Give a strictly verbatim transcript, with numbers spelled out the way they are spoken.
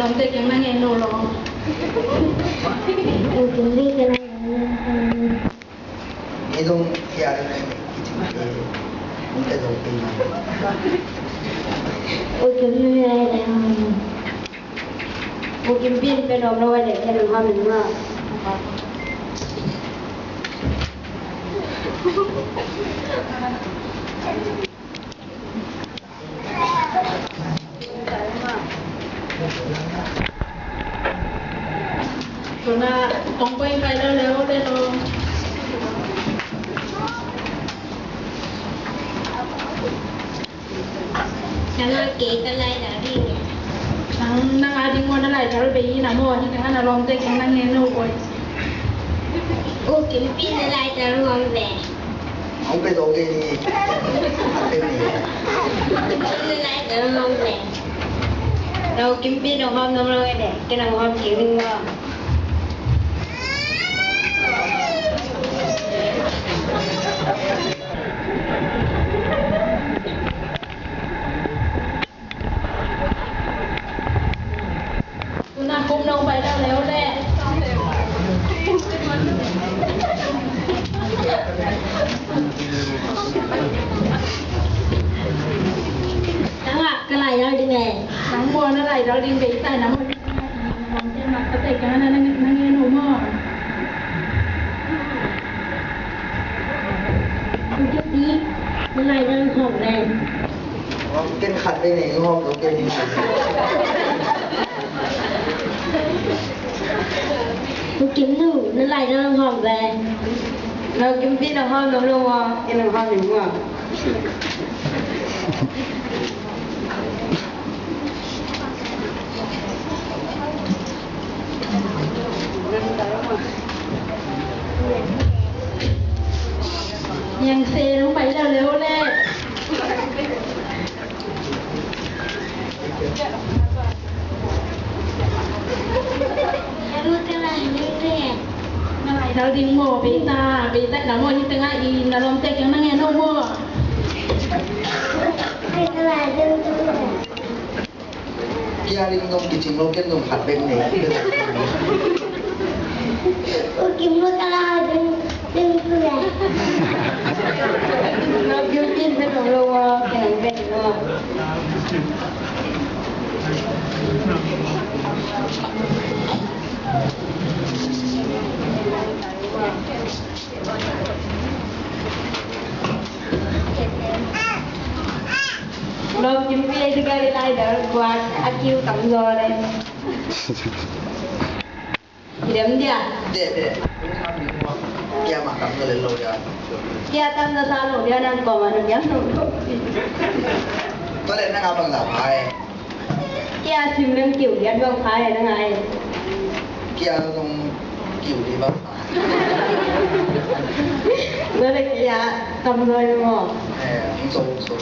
Lamte kiang na ngen uh lo. Lamte kiang na ngen uh lo. Ei dong kia ding, ei dong pi ma. U Kim pi in pe nuam lo a, dek ken hong ham in ma. Tuna, tong pai pai lo lo le lo. Nang a kei ka lai na ding. Nang, nang a ding mo na lai thal bei na mo, hi teng a na lawmte kiang na ngen uh koi. U Kim pi na lai thal nuam ve. Hong pe zo kei ni. Hong pe ni. Na lai thal nuam ve. Na U Kim pi na hong ham nuam lo ve. Kei na hong ham kei ding mo. Tuna kum nong pai dau leu le. Nang a ka lai dau ding e. Nang mo na lai dau ding bei tai nang mo. Nang mo na lai dau hong le. Ken khat ve nei hong lo ken. U Kim nu, na lai dau hong ve. Na U Kim pi na hong lo lo wa, ken na hong lo wa. Yang se nong pai leu leu le. Yang lu te lai ni le. Na lai dau ding mo, beita, beita na mo ni tengah i na lom te kiang na ngen no mo. Kia ding dong kicing lo ken dong khat bek nei. U Kim lo ka la ding ding tu le. Lo Kim kin pe dong lo wa ken bek lo. Lo Kim pi ai tu gari lai dar kuat a kiu tam zo le. Dem dia. De, de. Kia ma tam zo le lo dia. Kia tam na sa lo dia nan ko ma dia lo. Ko le na ka bang la pai. Kia sim leng kiu liat bang khai na ngai. Kia zong kiu li bang khai. Bang le kia tam zoi mo. Eh, so, so.